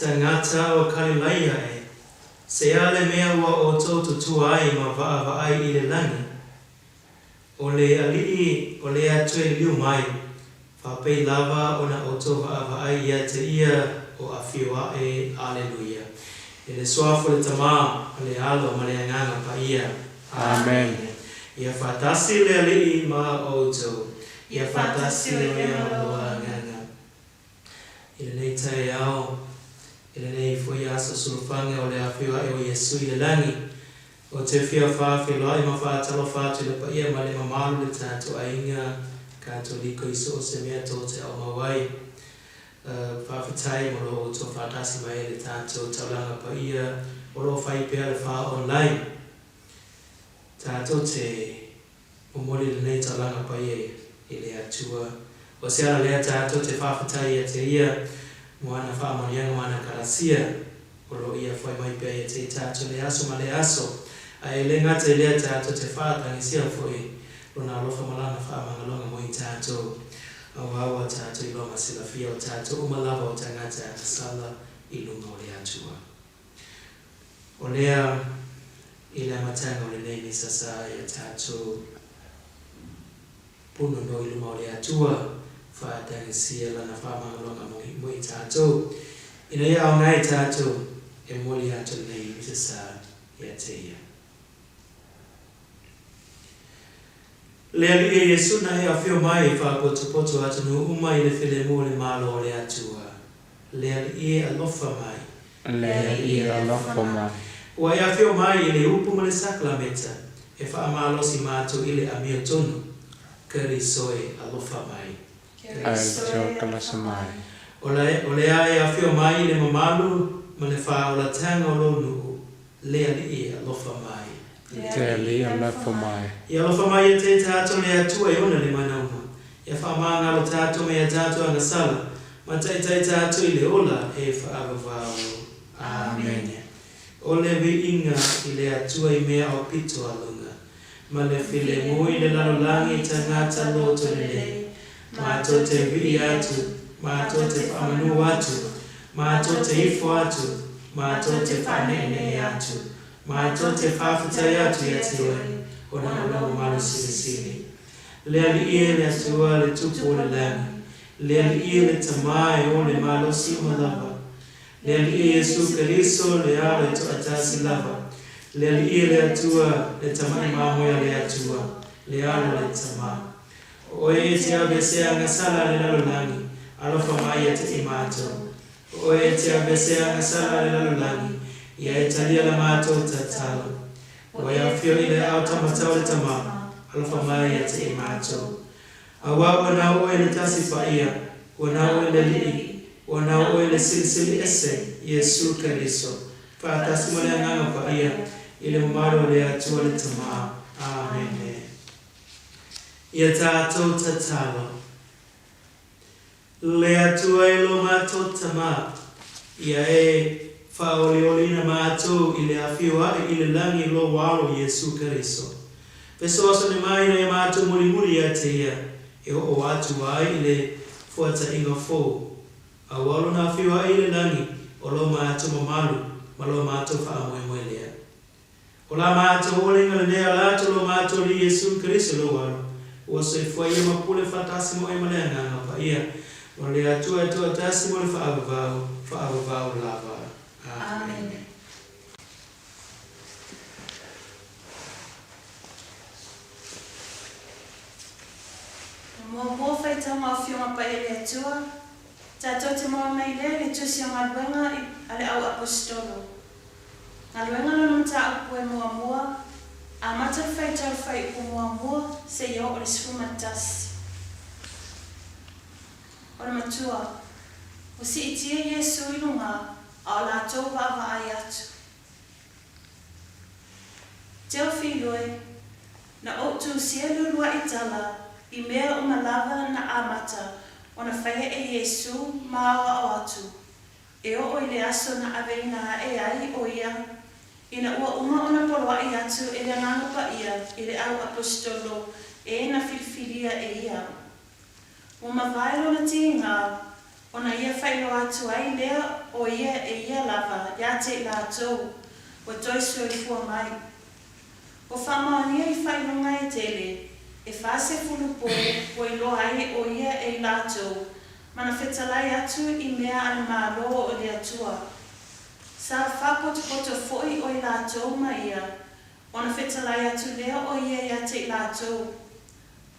Tagata o Kalilaia e, se a le mea ua outou tutua ai ma vaavaai i le lagi? O le Alii o le a toe liliu mai, faapei lava ona outou vaavaai ia te ia o afio ae. Aleluia. I le Suafa o le Tama, ma le Alo, ma le Agaga Paia. Amene. Ia faatasi le Alii ma outou. Ia faatasi oe ma lou agaga. I lenei taeao, i lenei foi aso sulufaga o le afio ae o Iesu i le lagi, ou te fia faafeiloai ma faatalofa atu i le paia ma le mamalu le tatou aiga Katoliko i so o se mea tou te aumau ai. Faafetai mo lo outou faatasi mai i le tatou taulaga paia o lo o fai pea le fa online. Tatou te momoli lenei taulaga paia i le Atua. O se ala lea tatou te faafetai ia te Ia mo ana faamanuiaga ma ana kalasia o lo o Ia fai mai pea ia te i tatou i lea aso ma lea aso. Ae le gata i lea tatou te faatagisia foi Lona alofa ma Lana faamagaloga mo i tatou. Aua ua tatou iloa ma silafia o tatou uma lava o tagata agasala i luma o le Atua. O lea i le amataga o lenei misa sa ia tatou punonou i luma o le Atua, faatagisia Lana faamagaloga mo i tatou, ina ia aoga ai tatou e momoli atu lenei misa sa ia te Ia. Le Alii e Iesu na e afio mai e faapotopoto atunuu uma i le filemu o le Malo o le Atua. Le Alii e alofa mai. Le Alii e alofa mai. Ua e afio mai i le upu ma le sakalameta e faamalosi matou i le amiotonu. Keriso e alofa mai. Keriso e alofa mai. O lea e afio mai i le mamalu ma le faaolataga o lou nuu. Le Alii e alofa mai. Le Alii e alofa mai. Ia alofa mai ia te tatou le Atua e ona le mana uma. Ia faamagalo tatou mai a tatou agasala, ma taitai tatou i le ola e faavavau. Amene. O le viiga i le Atua i mea aupito a luga, ma le filemu i le lalolagi i tagata loto lelei. Matou te vii atu, matou te faamanu atu, matou te ifo atu, matou te faaneenee atu, matou te faafetai atu ia te Oe, ona o Lou mamalu silisili. Le Alii e le Atua, le Tupu o le lagi, le Alii e le Tama e o le malosi uma lava, Le Alii e Iesu Keriso, le Alo e toatasi lava, le Alii e le Atua, le Tama'i mamoe a le Atua, le Alo a le Tama. O oe e te aveesea agasala a le lalolagi, alofa mai ia te i matou. O oe e te aveesea agasala a le lalolagi, ia e talia la matou tatalo. Ua e afio i le aao taumatau o le Tama, alofa mai ia te i matou. Auā ua nau oe le Tasi Paia, ua nau oe le Alii, ua nau oe le Silisili Ese, Iesu Keriso, faatasi ma le Agaga Paia, i le mamalu o le Atua le Tama. Amene. Ia tatou tatalo. Le Atua e lo matou Tama, ia e faaolioliina matou i le afio ae i le lagi lou Alo Iesu Keriso. Fesoasoani mai ina ia matou mulimuli ia te ia e oo atu ai i le fuataiga fou. Aua lona afio ae i le lagi o lo matou mamalu ma lo matou faamoemoe lea. O la matou oliga lenei ala atu lo matou Alii Iesu Keriso lou Alo, ua soifua ia ma pule faatasi ma oe ma le Agaga Paia, o le Atua e toatasi mo le faavavau, faavavau lava. Amene. Muamua faitauga o Afioga Paia le Atua, tatou te maua mai lea i le Tusi o Galuega a le Au Apositolo. Galuega lona mataupu e muamua, amata le faitau le faaiupu muamua seia oo i le 11. O le matua, ua siitia Iesu i luga a o latou vaavaai atu. Teofiloe, na ou tusia le uluai tala i mea uma lava na amata ona faia e Iesu ma aoao atu, e oo i le aso na aveina aʻe ai ʻo ia, ina ua uma ona poloaʻi atu e le Agaga Paia i le au aposetolo e na filifilia e ia. Ua mavae lona tiga. Ona ia faailoa atu ai lea o ia e ia lava iā te i latou ua toe soifua mai. Ua faamaonia i faailoga e tele, e 40 pō ua iloa ai o ia e i latou ma na fetalai atu i mea a le Malo o le Atua. Sa faapotopoto foi o i latou ma ia, ona fetalai atu lea o ia iā te i latou.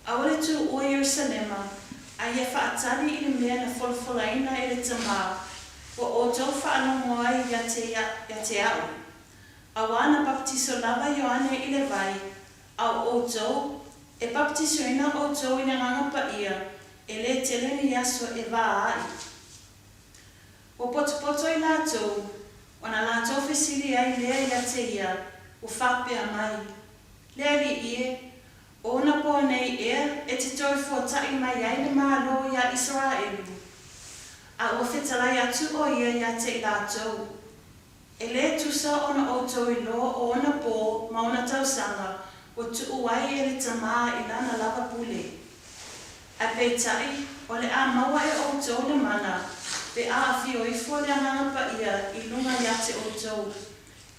Aua le tuua Ierusalema, a ia faatali i le mea na folafolaina e le Tamā, ua outou faalogo ai ia te ia te a'u. Auā na bapatiso lava Ioane i le vai, a o outou, e bapatisoina outou i le Agaga Paia, e lē tele ni aso e vā a'i. Ua potopoto i latou, ona latou fesili ai lea ia te ia, ua faapea mai, Le Alii e, O ona pō nei ea e te toe fuataʻi mai ai le Malo iā Isaraelu? A ua fetalai atu ʻo ia iā te i latou, E lē tusa ona ʻoutou iloa o ona pō ma ona tausaga ua tuʻu ai e le Tamā i lana lava pule. Ae peitai, o le a maua e ʻoutou le mana, pe a afio ifo le Agaga Paia i luga iā te ʻoutou,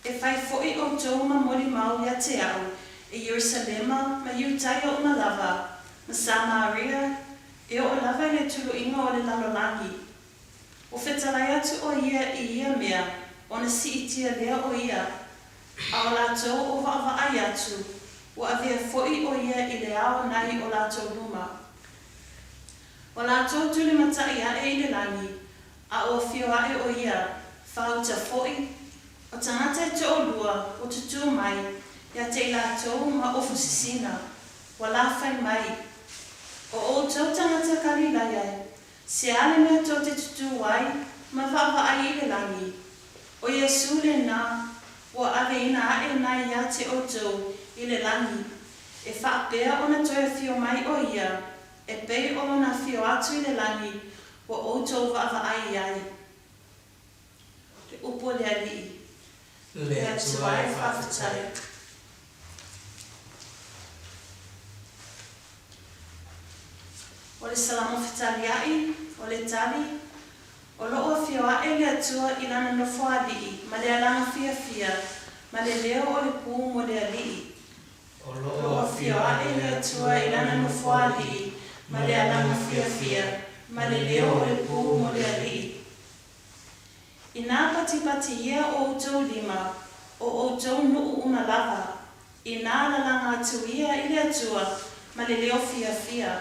E fai foi ʻoutou ma molimau iā te a'u e Ierusalema ma Iutaia uma lava, ma Samaria, e oo lava i le tuluiga o le lalolagi. Ua fetalai atu ʻo ia i ia mea, ona siitia lea o ia, a o latou o vaavaai atu, ua avea foi ʻo ia i le ao nai o latou luma. Ua latou tulimataʻi aʻe i le lagi, a ua afio aʻe ʻo ia, fāuta foi, o tagata e toʻolua ua tutū mai iā te i latou ma ofu sisina, ua lafai mai, O ʻoutou tagata Kalilaia e, se a le mea tou te tutū ai ma vaavaai i le lagi? ʻO Iesū lenā, ua aveina aʻe nai iā te ʻoutou i le lagi, e faapea ona toe afio mai ʻo ia, e pei o lona afio atu i le lagi ua ʻoutou vaavaai i ai. Le upu a le Alii. Le Atua e faafetai. O le Salamo Fetaliaʻi, o le Tali, O lo'o afio aʻe le Atua i lana nofoalii ma le alaga fiafia ma le leo o le pū mo le Alii. O lo'o afio aʻe le Atua i lana nofoalii ma le alaga fiafia ma le leo o le pū mo le Alii. Inā patipati ia o outou lima, o outou nuʻu uma lava, inā lalaga atu ia i le Atua ma le leo fiafia,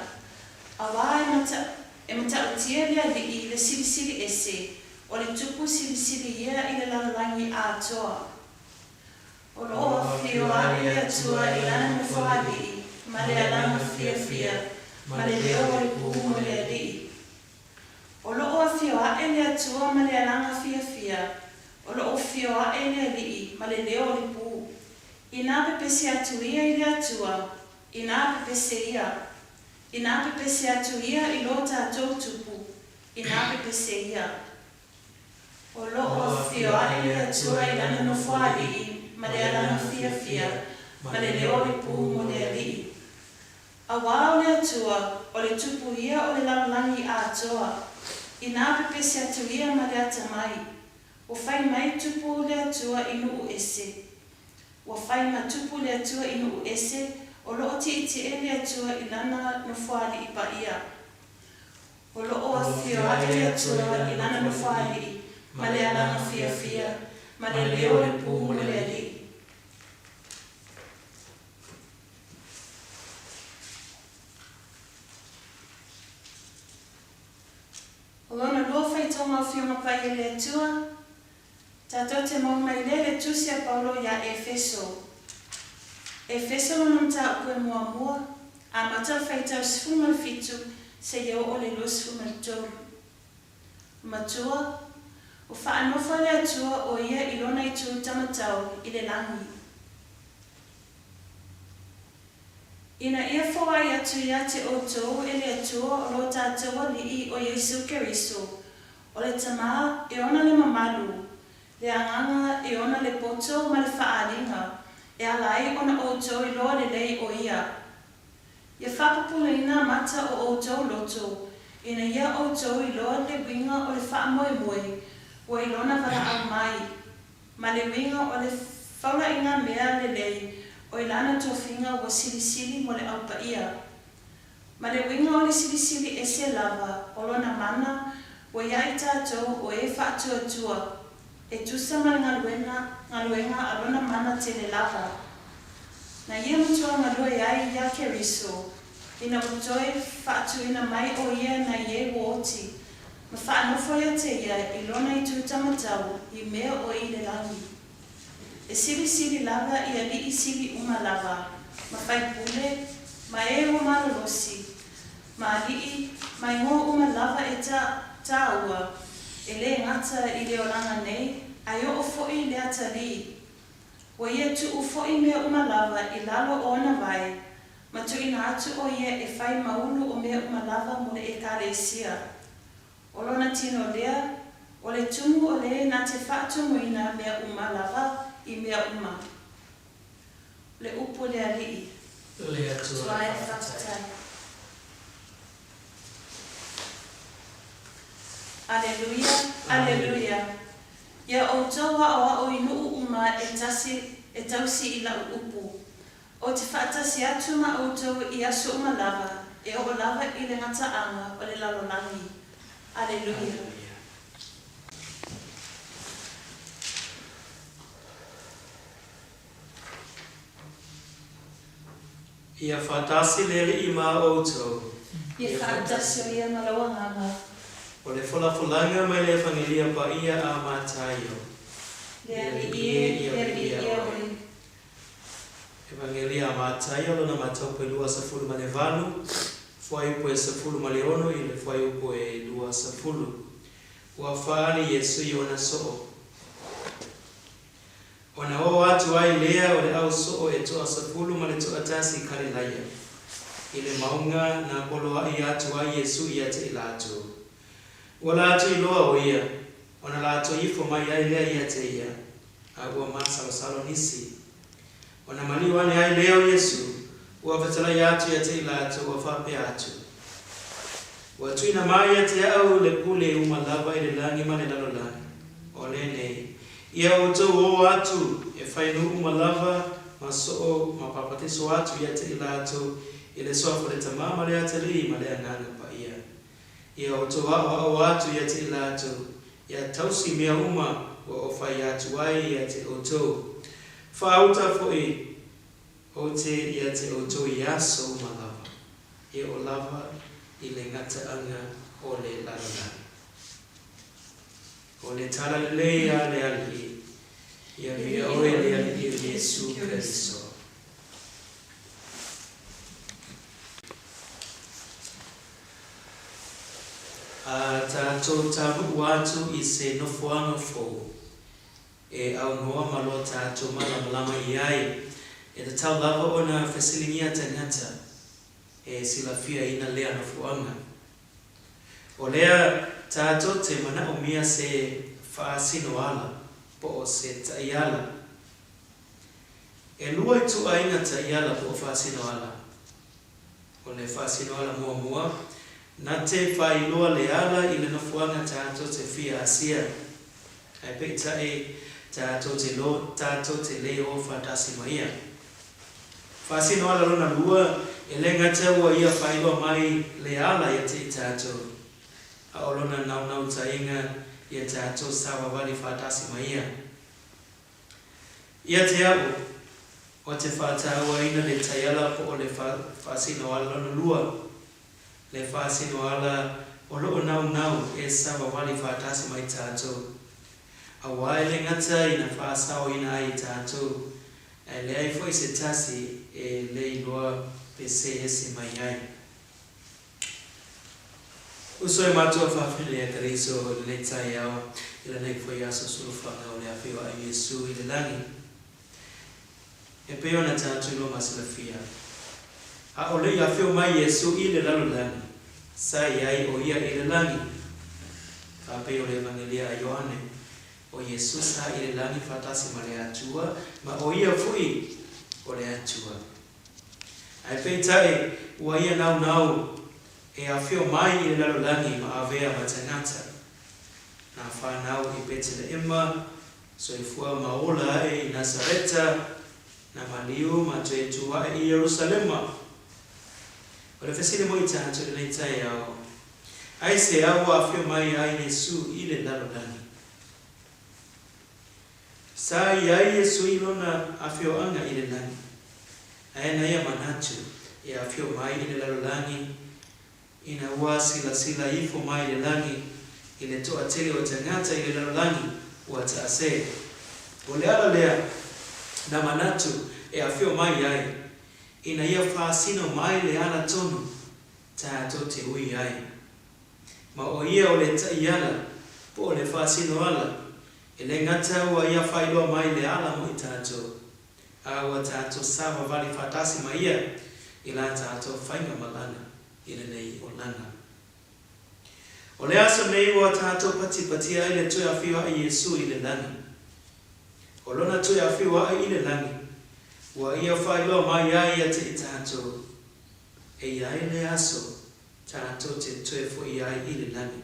auā e mata, e matautia le Alii le Silisili Ese, o le Tupu Silisili ia i le lalolagi atoa. O lo'o afio aʻe le Atua i lana nofoalii ma le alaga fiafia ma le leo o le pū mo le Alii. O lo'o afio aʻe le Atua ma le alaga fiafia, o lo'o afio aʻe le Alii ma le leo o le pū. Inā pepese atu ia i le Atua, inā pepese ia. Inā pepese atu ia i lo tatou Tupu, inā pepese ia. O lo'o afio aʻe le Atua i lana nofoalii ma le alaga fiafia ma le leo o le pū mo le Alii. Auā o le Atua, o le Tupu ia o le lalolagi atoa, inā pepese atu ia ma le atamai, ua fai mai Tupu le Atua i nuʻu ese. Ua fai ma Tupu le Atua i nuʻu ese, o lo'o tiʻetiʻe le Atua i lana nofoalii paia. O lo'o afio aʻe le Atua i lana nofoalii ma le alaga fiafia ma le leo o le pū mo le Alii. O lona lua faitauga o Afioga Paia le Atua, tatou te maua mai lea le Tusi a Paulo iā Efeso. Efeso lona mataupu e muamua, amata le faitau 17 seia oo le 23. Matua, ua faanofo le Atua o ia i lona itu tamatau i le lagi. Ina ia foai atu iā te ʻoutou e le Atua o lo tatou Alii o Iesu Keriso, o le Tamā e ona le mamalu, le Agaga e ona le poto ma le faaaliga, e ala ai ona ʻoutou iloa lelei ʻo ia. Ia faapupulaina mata o ʻoutou loto, Ina ia outou iloa le uiga o le faamoemoe ua i lona valaau mai, ma le uiga o le faulaiga mea lelei o i lana tofiga ua silisili mo le Au Paia. Ma le uiga o le silisili ese lava o lona mana ua iā i tatou o e faatuatua, e tusa ma le galuega galuega a lona mana tele lava. Na ia matua galue ai iā Keriso, ina ua toe faatuina mai ʻo ia nai e ua oti, ma faanofo ia te ia i lona itu tamatau i mea o i le lagi. E silisili lava i aliʻi sili uma lava, ma faipule, ma e ua malolosi, ma aliʻi, ma igoa uma lava e ta, tāua, e lē gata i le olaga nei, ae oo foʻi i le atalī. Ua ia tuʻu foʻi mea uma lava i lalo o ona wae, ma tuuina atu ʻo ia e fai ma ulu o mea uma lava mo le ʻEkalesia. ʻO lona tino lea, ʻo le tumu o le na te faatumuina mea uma lava i mea uma. Le upu le Alii. Le Atua e faafetai. Aleluia, aleluia. Ia outou aʻoaʻo i nuʻu uma e tasi e tausi i laʻu upu. Ou te faatasi atu ma outou i aso uma lava, e oo lava i le gataaga o le lalolagi. Aleluia. Ia faatasi le Alii ma outou. Ia faatasi o ia ma lou agaga. O le folafolaga mai le Efagelia Paia a Mataio. Le Alii e, ia viia oe. Evagelia a Mataio lona mataupu e 28, fuaiupu e 16 i le fuaiupu e 20. Ua faaali Iesu i ona soo. Ona oo atu ai lea o le au soo e toasefulu ma le toatasi i Kalilaia, i le mauga na poloaʻi atu ai Iesu ia te i latou. Ua latou iloa o ia, ona latou ifo mai ai lea ia te ia, a ua masalosalo nisi. Ona maliu ane ai lea o Iesu, ua fetalai atu ia te i latou ua faapea atu, Ua tuuina mai ia te au le pule uma lava i le lagi ma le lalolagi. O lenei, ia outou oo atu e fai nuu uma lava ma soo ma papatiso atu ia te i latou i le suafa o le Tama ma le Atalii ma le Agaga Paia. Ia outou aʻoaʻo atu ia te i latou, ia tausi mea uma ua ou fai atu ai ia te outou. Faauta foʻi ou te ia te outou i aso uma lava, e oo lava i le gataaga o le lalolagi. O le tala lelei a le Alii, ia viia oe le Alii o Iesu Keriso. A tatou taunuu atu i se nofoaga fou e aunoa ma lo tatou malamalama i ai, e tatau lava ona fesiligia tagata e silafiaina lea nofoaga. O lea tatou te manaomia se faasinoala po o se taiala. E lua ituaiga taiala po o faasinoala. O le faasinoala muamua, na te faailoa le ala i le nofoaga tatou te fia asia, ae peitai tatou te lo tatou te le o faatasi ma ia. Faasinoala lona lua, e le gata ua ia faailoa mai le ala ia te i tatou, a o lona naunautaiga ia tatou savavali faatasi ma ia. Ia te a'u, o te faataauaina le taiala po o le faasinoala lona lua, le faasinoala o loo naunau e savavali faatasi ma i tatou. Auā e le gata ina faasaoina ai i tatou, ae leai foi se tasi e le iloa pe se ese mai ai. Uso e matua faafine ia Keriso i lenei taeao i lenei foi aso sulufaga o le afioaʻi o Iesu i le lagi. E pei ona tatou iloa ma silafia, a o le i afio mai Iesu i le lalolagi, sa i ai ʻo ia i le lagi. Faapei o le Evagelia a Ioane, ʻo Iesu sa i le lagi faatasi ma le Atua, ma ʻo ia foʻi o le Atua. Ae peitai, ua ia naunau. E afio mai i le lalolagi ma avea ma tagata. Na fanau i Peteleema, soifua ma ola ae i Nasareta, na maliu ma toe tu ae i Ierusalema. O le fesili mo i tatou i lenei taeao, Aisea ua afio mai ai Iesu i le lalolagi? Sa i ai Iesu i lona afioaga i le lagi, ae na ia manatu e afio mai i le lalolagi ina ua silasila ifo mai i le lagi i le toatele o tagata i le lalolagi ua taase. O le ala lea na manatu e afio mai ai, ina ia faasino mai le ala tonu tatou te ui ai. Ma o ia o le taiala po o le faasino ala, e le gata ua ia faailoa mai le ala mo i tatou, a ua tatou savavali faatasi ma ia i la tatou faiga malaga i lenei olaga. O le aso nei ua tatou patipatia ai le toe afio ae Iesu i le lagi. O lona toe afio ae i le lagi, ua ia faailoa mai ai ia te i tatou, e i ai le aso tatou te toe foʻi ai i le lagi.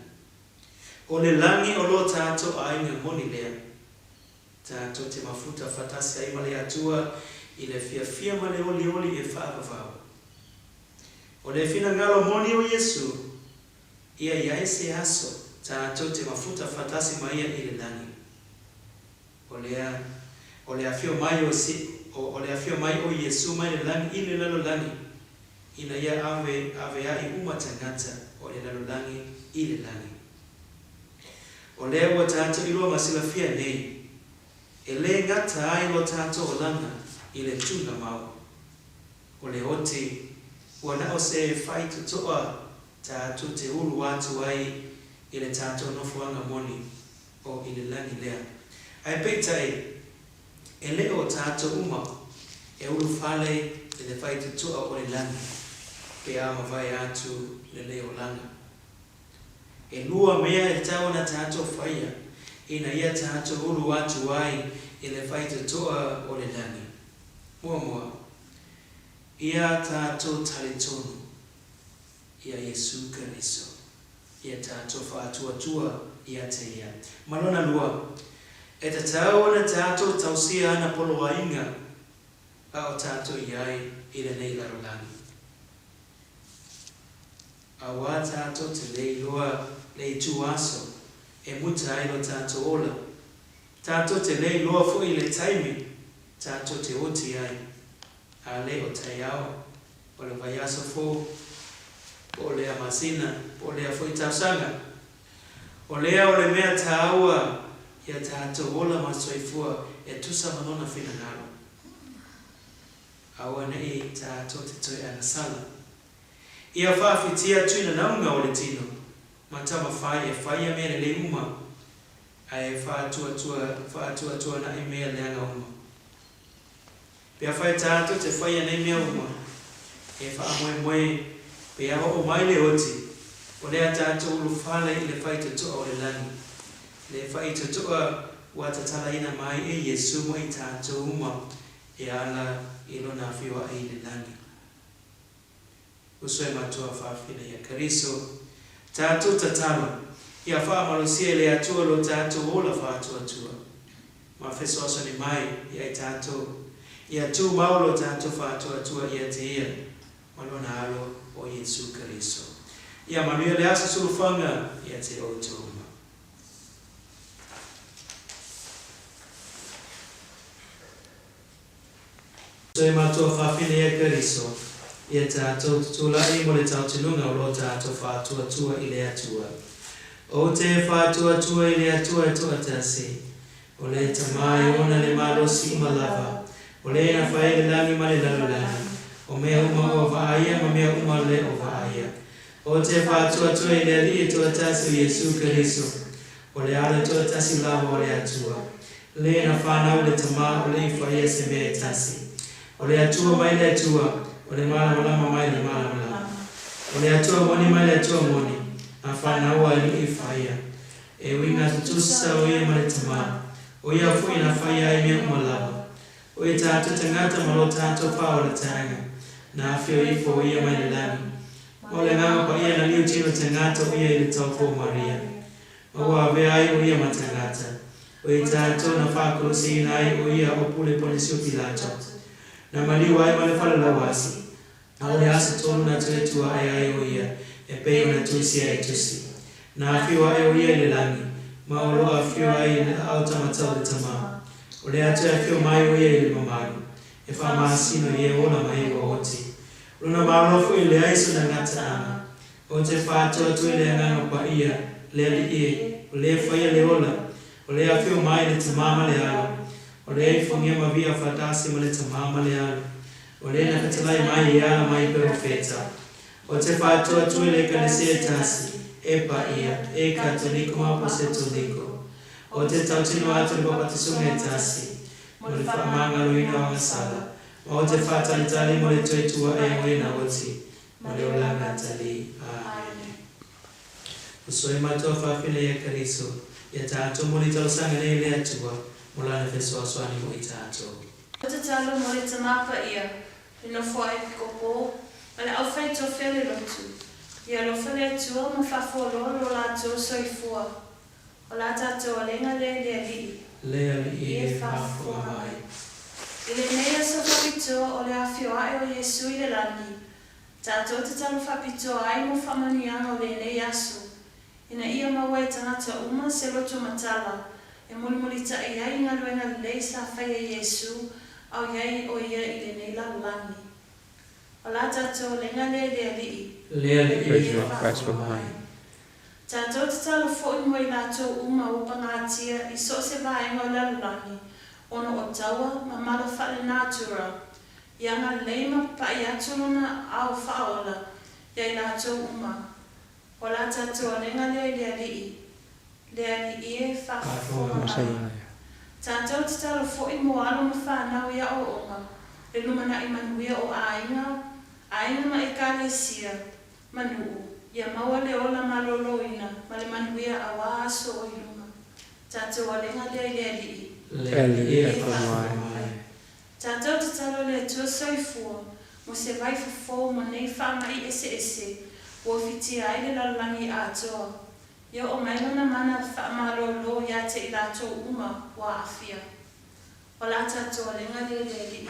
O le lagi o lo tatou aiga moni lea. Tatou te mafuta faatasi ai ma le Atua i le fiafia ma le olioli e faavavau. O le finagalo moni o Iesu, ia i ai se aso tatou te mafuta faatasi ma Ia i le lagi. O lea, o le afio mai o, o le afio mai o Iesu mai le lagi i le lalolagi, ina ia ave, aveaʻi uma tagata o le lalolagi i le lagi. O lea ua tatou iloa ma silafia nei, e lē gata ai lo tatou olaga i le tugamau. O le oti, ua na o se faitotoa tatou te ulu atu ai i le tatou nofoaga moni o i le lagi lea. Ae peitai, e le o tatou uma e ulufale i le faitotoa o le lagi pe a mavae atu lenei olaga. E lua mea e tatau ona tatou faia ina ia tatou ulu atu ai i le faitotoa o le lagi. Muamua, ia tatou talitonu iā Iesu Keriso, ia tatou faatuatua ia te Ia. Ma lona lua, e tatau ona tatou tausia ana poloaiga a o tatou i ai i lenei lalolagi. Auā tātou te le iloa le itu aso e muta ai lo tātou ola. Tātou te le iloa foʻi le taimi tātou te oti ai, a le o taeao, o le vaiaso fou, po o lea masina, po o lea foʻi tausaga. O lea o le mea tāua ia tātou ola ma soifua e tusa ma lona finagalo. Aua neʻi tātou te toe agasala. Ia faawhitia atu i nanaunga o le tino, ma tama whai e whaia mea lelei uma, a e whaatuatua, whaatuatua ana i mea leaga uma. Pea whai tātou te whai anei mea uma, e whaamoemoe, pea oo mai le oti, o lea tātou ulu whale i le whaitotoa o le lagi, le whaitotoa ua tatalaina mai e Iesu mo i tātou uma e ala i lona whioaʻi i le lagi. Uso e matua faafina ia Keriso, tatou tatalo, ia faamalosia e le Atua lo tatou ola faatuatua, ma fesoasoani mai ia i tatou, ia tumau lo tatou faatuatua ia te Ia ma Lona Alo o Iesu Keriso. Ia manuia le aso sulufaga ia te outou uma. Toe matua faafine ia Keriso, ia tatou tutulaʻi mo le taotinuga o lo tatou faatuatua i le Atua. Ou te faatuatua i le Atua e toatasi, o le Tama e ona le malosi uma lava, o le na fai le lagi ma le lalolagi, o mea uma ua vaaia ma mea uma le o vaaia. Ou te faatuatua i le Alii e toatasi o Iesu Keriso, o le Alo e toatasi lava o le Atua, Le na fanau le Tama o le i faia se mea e tasi. O le Atua mai le Atua, o le malamalama mai le malamalama. O le Atua moni mai le Atua moni, na fanaua e le i faia. E uiga tutusa o ia ma le Tama, o ia foi na faia ai mea uma lava. O i tatou tagata ma lo tatou paolataga, na afio ifo o ia mai le lagi. Ma o le Agaga Paia na liutino tagata o ia i le taopo o Maria, ma ua avea ai o ia ma tagata, o i tatou na faakolosiina ai o ia o pule Ponesio Pilato, na maliu ai ma le falelauasi, a o le aso tolu na toe tua ae ai o ia e pei ona tusia e Tusi. Na afio ae o ia i le lagi, ma o lo o afio ai i le aao tamatau o le Tama. O le a toe afio mai o ia i le mamalu, e faamasino i e ola ma e ua oti. O lona Malo foi e leai sona gataaga. Ou te faatoa atu i le Agaga Paia, le Alii e, o le e faia le ola, o le e afio mai le Tama ma le Alo, o le e ifogia ma via faatasi ma le Tama ma le Alo, o le na fetalai mai e ala mai i perofeta. Ou te faatoa atu i le Ekalesia e tasi, e paia, e katoliko ma aposetoliko. Ou te tautino atu i le papatisoga e tasi, mo le faamagaloina o agasala, ma ou te faatalitali mo le toe tuaʻe o e na oti, ma le olaga talī. Amene. Uso e matua faafina ia Keriso, ia tatou mo le talosaga nei i le Atua, mo Lana fesoasoani mo i tatou. O tatalo mo le Tama Paia, le nofo a Epikopo, ma le aufai tofi a le lotu, ia alofa le Atua ma faafualoa lo latou soifua. O la tatou alega lea i le Alii. Le Alii e faafofoga mai. I lenei aso faapitoa o le afio ae o Iesu i le lagi, tatou tatalo faapitoa ai mo faamanuiaga o lenei aso, ina ia maua e tagata uma se loto matala e mulimulitaʻi ai i galuega lelei sa faia e Iesu a o i ai o ia i lenei lalolagi. O la tatou alega lea i le Alii. Le Alii e faafofoga mai. Tatou tatalo foi mo i latou uma ua pagatia i so o se vaega o le lalolagi ona o taua ma mala faalenatura, ia agalelei ma papaʻi atu Lona ao faaola ia i latou uma. O la tatou alega lea i le Alii, le Alii e faafofoga mai. Tatou tatalo foi mo alo ma fanau i aoaoga, le lumanai manuia o aiga, aiga ma Ekalesia, ma nuu, ia maua le ola maloloina ma le manuia auā aso o i luma. Tatou alega lea i le Alii. Le Alii e faafofoga mai. Tatou tatalo i le Atua Soifua mo se vai fofo mo nei faamaʻi eseese ua ofitia ai le lalolagi atoa. Ia oo mai Lona mana faamalolo iā te i latou uma ua aafia. O la tatou alega lea i le Alii.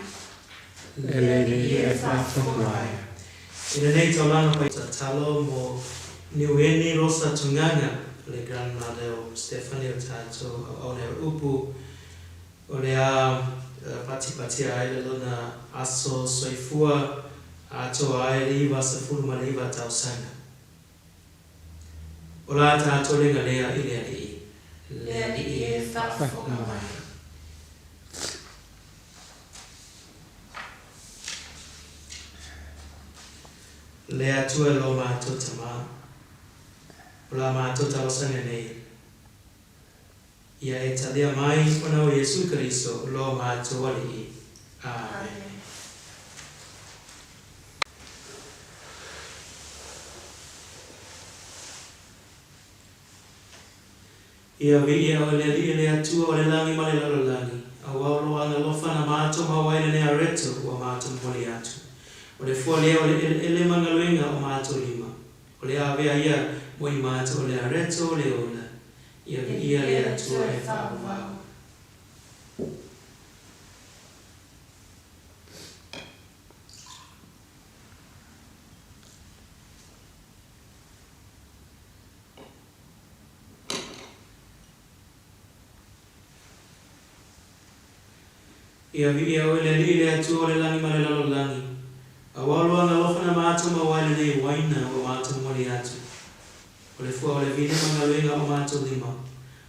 Le Alii e faafofoga mai. I lenei taulaga pai tatalo mo Niueni Rosa Tugaga, le grandmother o Stephanie o tatou auauna e upu o le a patipatia ai le lona aso soifua atoa ai le 99 tausaga. O la tatou lega lea i le Alii. Le Alii e faafofoga mai. Le Atua e lo matou Tama, o la matou talosaga nei, ia e talia mai ona o Iesu Keriso lo matou Alii. Amene. Ia viia oe le Alii le Atua o le lagi ma le lalolagi, auā o lou agalofa na matou maua ai lenei areto ua matou momoli atu. O le fua lea o le eleele ma galuega o matou lima, o le avea ia mo i matou o le areto o le ola. Ia viia le Atua e faavavau. Ia viia oe le Alii le Atua o le lagi ma le lalolagi, auā o lou agalofa na matou maua ai lenei uaina ua matou momoli atu. O le fua o le vine ma galuega o matou lima,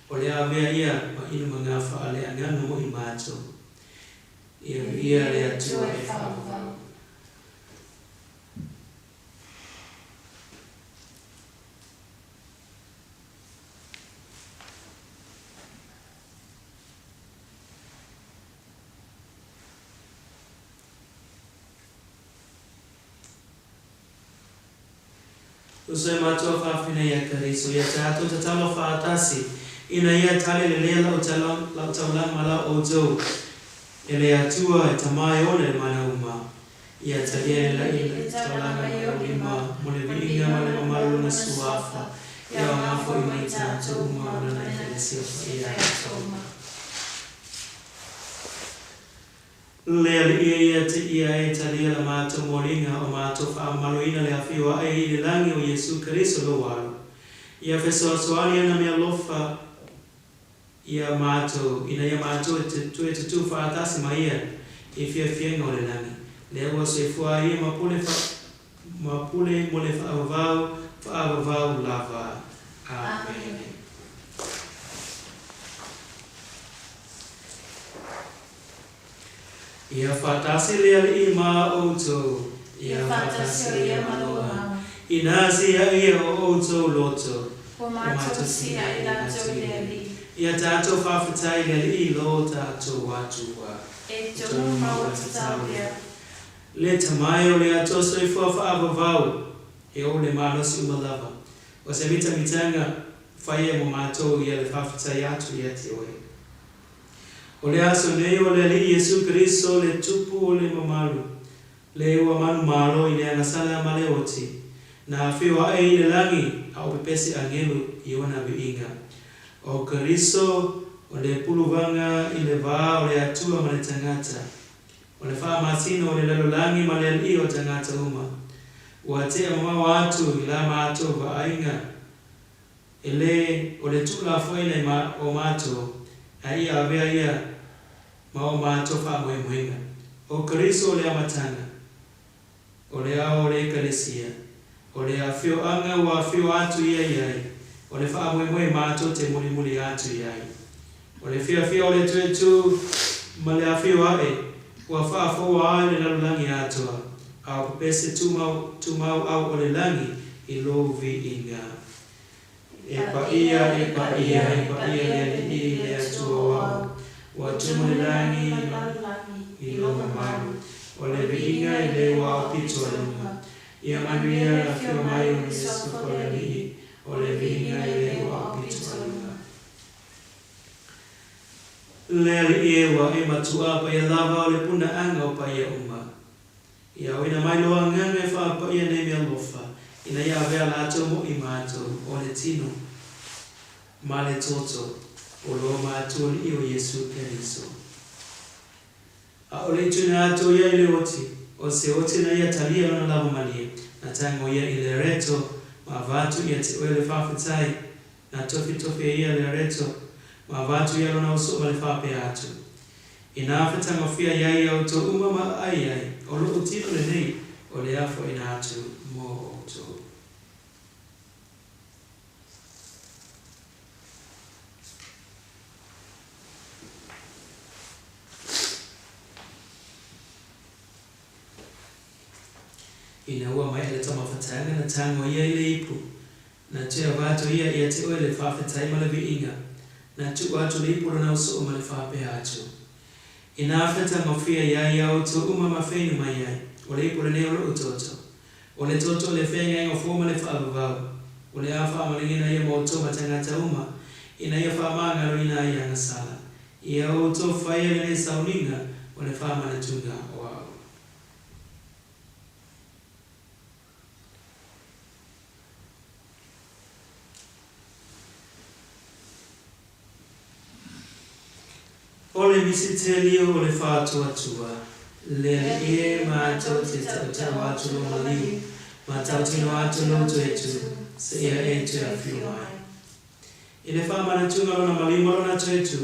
o le avea ia ma inu magafa a le Agaga mo i matou. Ia viia le Atua e faavavau. Uso e matua faafina ia Keriso, ia tatou tatalo faatasi, ina ia tali lelei lau taulaga ma la outou, e le Atua e Tama e ona i le mana uma. Ia talia e le lagi le taulaga mai ou lima mo le viiga ma le mamalu o Lona Suafa, ia aoga foi mo i tatou uma o Lana Ekalesia paia atoa. Le Alii e ia te ia e talia la matou moliga o matou faamamaluina le afio ae i le lagi o Iesu Keriso lou Alo. Ia fesoasoani ana mealofa ia matou, ina ia matou e toe tutū faatasi ma Ia i fiafiaga o le lagi, lea ua soifua ai Ia ma pule fa, ma pule mo le faavavau, faavavau lava. Amene. Ia faatasi le Alii ma outou. Ia faatasi o Ia ma lou agaga. Ina siaia o outou loto. Ua matou sia'i latou i le Alii. Ia tatou faafetai i le Alii lo tatou Atua. E tonu ma ua tatau lea. Le tamai o le Atua soifua faavavau, e ou le malosi uma lava. O se mitamitaga faia mo matou ia le faafetai atu ia te oe. O le aso nei o le Alii Iesu Keriso le Tupu o le mamalu, le ua manumalo i le agasala ma le oti, na afio ae i le lagi a o pepesi agelu i ona viiga. O Keriso o le puluvaga i le va o le Atua ma le tagata, o le faamasino o le lalolagi ma le alii o tagata uma. Ua tea mamao atu i la matou vaaiga E le o le tuulafoaiina i ma o matou, ae ia avea ia ma o matou faamoemoega. O Keriso o le amataga, o le ao o le Ekalesia, o le afioaga ua afio atu ia i ai, o le faamoemoe matou te mulimuli atu i ai. O le fiafia o le toe tu ma le afio ae, ua faafoua ai le lalolagi atoa, a o pepese tumau, tumau au o le lagi i lou viiga. E paia, e paia, e paia le Alii i le Atua o au, ua tumu le lagi i lou mamalu, o le viiga i le ua aupito a luga. Ia manuia le afio mai o le Suafa o le Alii, o le viiga i le ua aupito a luga. Le Alii e ua e matuā paia lava o le punaaga o paia uma. Ia auina mai lou agaga e faapaia nei mealofa, ina ia avea latou moʻi matou o le tino ma le toto o lo matou Alii o Iesu Keriso. A o le i tuuina atu ia i le oti, o se oti na ia talia lona lava malie, na tago ia i le areto ma avatu ia te oe le faafetai, na tofitofi e ia le areto ma avatu ia lona uso ma le faapea atu, Inā fetagofia iai ia outou uma ma aai ai, o loʻu tino lenei, o le afoaina atu mo outou. Ina ua maea le tamafatanga na tago ia i le ipu, na toe avatu ia ia te oe le faafetai ma le viiga, na tuu atu le ipu lona usoo ma le faapea atu, Inā fetagofia iā ia outou uma ma feinu mai ai, o le ipu lenei o loʻu toto. O le toto o le feagaiga fou ma le faavavau, o le a faamaligina ia ma outou ma tagata uma, ina ia faamagaloina ai agasala. Ia outou faia lenei sauniga o le faamanatuga o au. O le misitelio o le faatuatua, le Alii e matou te tautau atu lou maliu, ma tautino atu lou toe tu, seia e toe afio mai. I le faamanatuga lona maliu ma lona toe tu,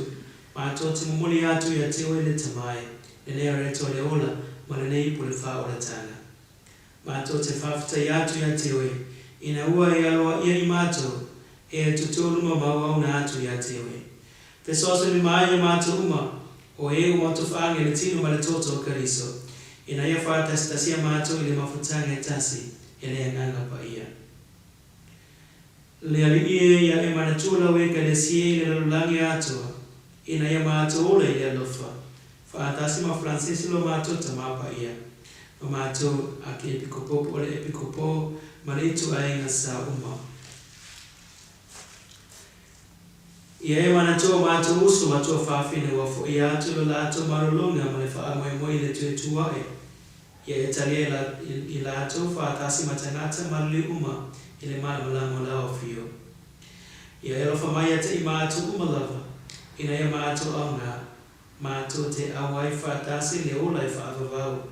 matou te momoli atu ia te oe le Tama e, lenei areto o le ola ma lenei ipu o le faaolataga. Matou te faafetai atu ia te oe, ina ua e aloaia i matou, e tutolu mamao auna atu ia te oe. Fesoasoani mai ia matou uma, o e ua matou faage le tino ma le toto o Keriso, ina ia faatasitasia matou i le mafutaga e tasi e le Agaga Paia. Le Alii e, ia e manatua lau Ekalesia i le lalolagi atoa, ina ia matou ola i le alofa, faatasi ma Faransisi lo matou Tama Paia, ma matou Akiepikopo po o le Epikopo ma le ituaiga sa uma. Ia e manatua o matou uso ma tuafafine ua foia atu lo latou malologa ma le faamoemoe i le toe tu ae. Ia e talia e i latou faatasi ma tagata maliliu uma i le malamalama o lau Afio. Ia e alofa mai ia te i matou uma lava, ina ia matou aoga, matou te auai faatasi i le ola e faavavau,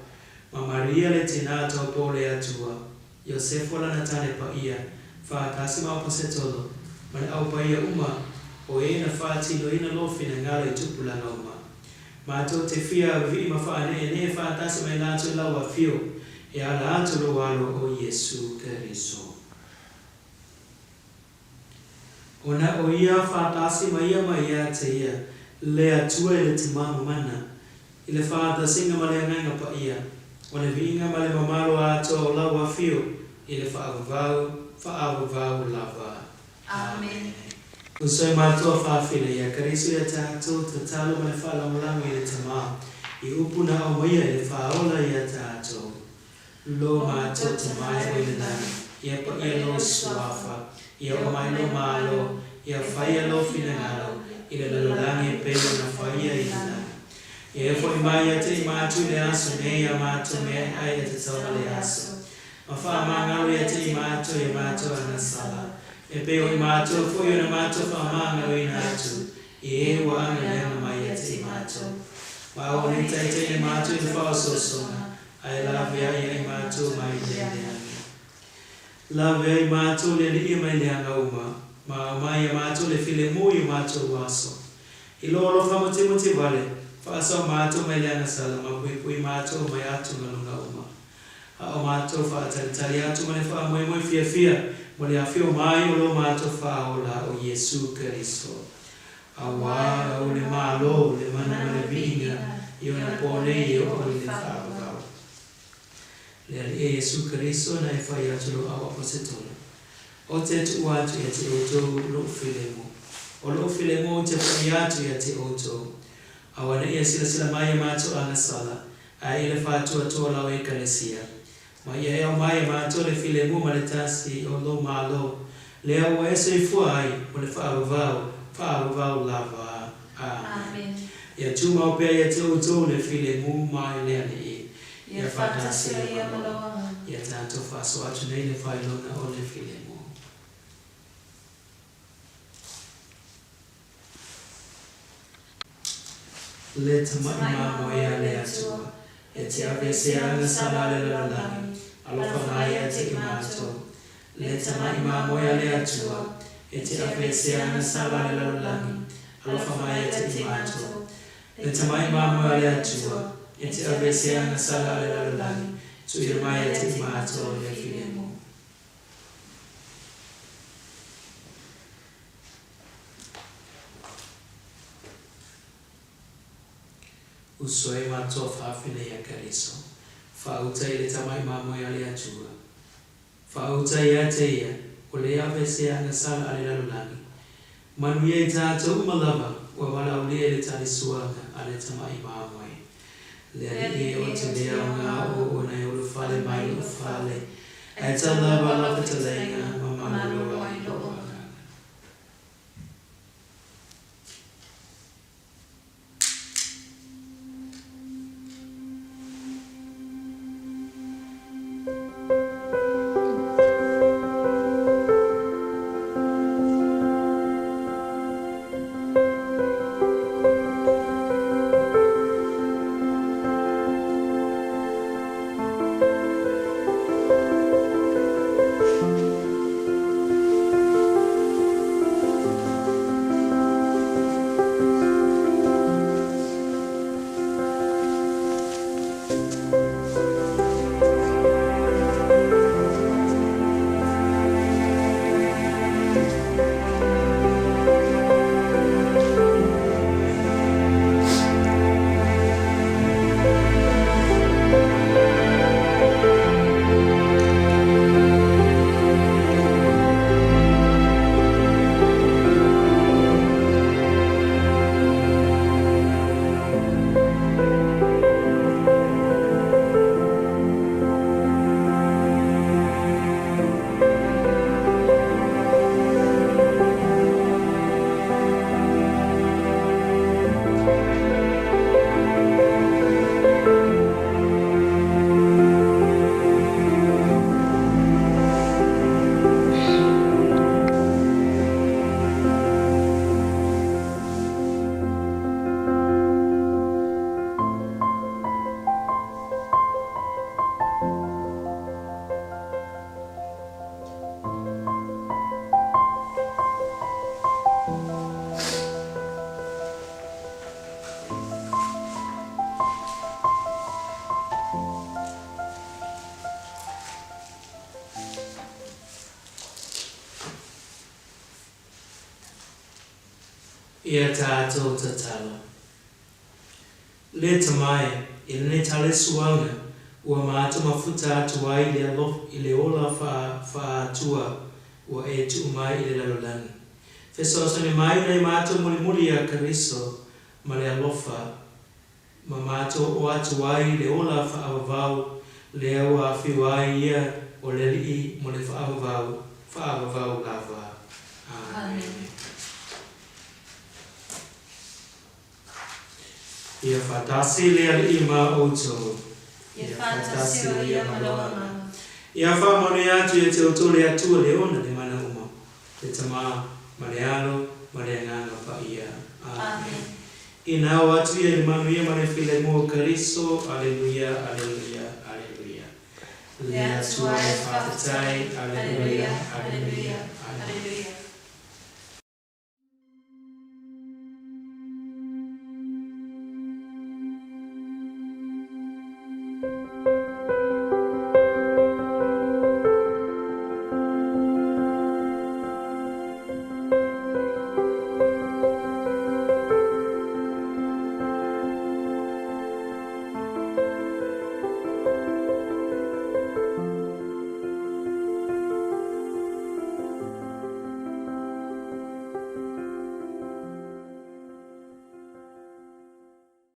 ma Maria le Tina Taupo o le Atua, Iosefa lana tane paia, faatasi ma Aposetolo, ma le Au Paia uma, o e na faatinoina Lou finagalo i tupulaga uma. Matou te fia vivii ma faaneenee faatasi ma i latou i Lau Afio, e ala atu Lou Alo o Iesu Keriso. Ona o Ia faatasi ma Ia ma ia te Ia, le Atua i le Tama Mamana, i le faatasiga ma le Agaga Paia, o le viiga ma le mamalu atoa o Lau Afio i le faavavau, faavavau lava. Amene. Uso e matua faafina ia Keriso ia tatou, tatalo ma le faalagolago i le Tama, i upu na aumaia i le faaola ia tatou. Lo matou Tama e o i le lagi, ia paia Lou Suafa, ia oo mai Lou Malo, ia faia Lou finagalo i le lalolagi e pei ona faia i le lagi. Ia e foi mai ia te i matou i le aso nei a matou mea e ai e tatau ma le aso. Ma faamagalo ia te i matou i a matou agasala, e pei o i matou foi ona matou faamagaloina atu i e ua agaleaga mai ia te i matou. Ma aua ne i taitaiina matou i le faaosoosoga, ae laveai ia i matou mai le leaga. Laveai matou le Alii mai leaga uma, ma aumai ia matou le filemu i o matou aso. I lou alofa mutimutī vale, faasao matou mai le agasala ma puipui matou mai atugaluga uma. A o matou faatalitali atu ma le faamoemoe fiafia mo le afio mai o lo matou Faaola o Iesu Keriso. Auā o le Malo, le mana ma le viiga i ona pō nei e oo i le faavavau. Le Alii e Iesu Keriso na e fai atu lou au aposetolo. Ou te tuua atu ia te outou lou filemu. O lou filemu ou te fo'i atu ia te outou. Auane'i e silasila mai ia matou agasala, ae i le faatuatua o lau Ekalesia. Ma ia e aumai e matou le filemu ma le tasi o lou Malo, lea ua e soifua ai mo le faavavau, faavavau lava. Amene. Ia tumau pea ia te outou le filemu mai le Alii. Ia faatasi ai ia ma lou Agaga. Ia tatou faasoa atu nei le faailoga o le filemu. Le tamaʻi mamoe a le Atua, e te aveesea agasala a le lalolagi, alofa mai ia te i matou. Le tamaʻi mamoe a le Atua, e te aveesea agasala a le lalolagi, alofa mai ia te i matou. Le tamaʻi mamoe a le Atua, e te aveesea agasala a le lalolagi, tuuina mai ia te i matou le filemu. Uso e matua faafina ia Keriso, faauta i le tamaʻi mamoe a le Atua. Faauta ia te ia, o le aveesea agasala a le lalolagi. Manuia i tatou uma lava ua valaaulia i le talisuaga a le tamaʻi mamoe. Le Alii e, ou te le aoga o ona e ulufale mai i lou fale, ae tau lava lau fetalaiga ma malolo ai lou agaga. Ia tatou tatalo. Le Tama e, i lenei tala i suaga, ua matou mafuta atu ai i le alofa, i le ola faa-Atua ua e tuu mai i le lalolagi. Fesoasoani mai nai matou mulimuli ia Keriso ma le alofa, ma matou oo atu ai i le ola faaavavau lea ua afio ai ia o le Alii mo le faaavavau, faaavavau lava. Amene. Ia faatasi le Alii ma outou. Ia faatasi o ia ma lou agaga. Ia faamanuia atu ia te outou le Atua le Ona le mana uma, le Tama, ma le Alo, ma le Agaga Paia. Amene. Ina o atu ia i le manuia ma le filemu o Keriso. Aleluia, aleluia, aleluia. Le Atua e faafetai. Aleluia, aleluia, aleluia.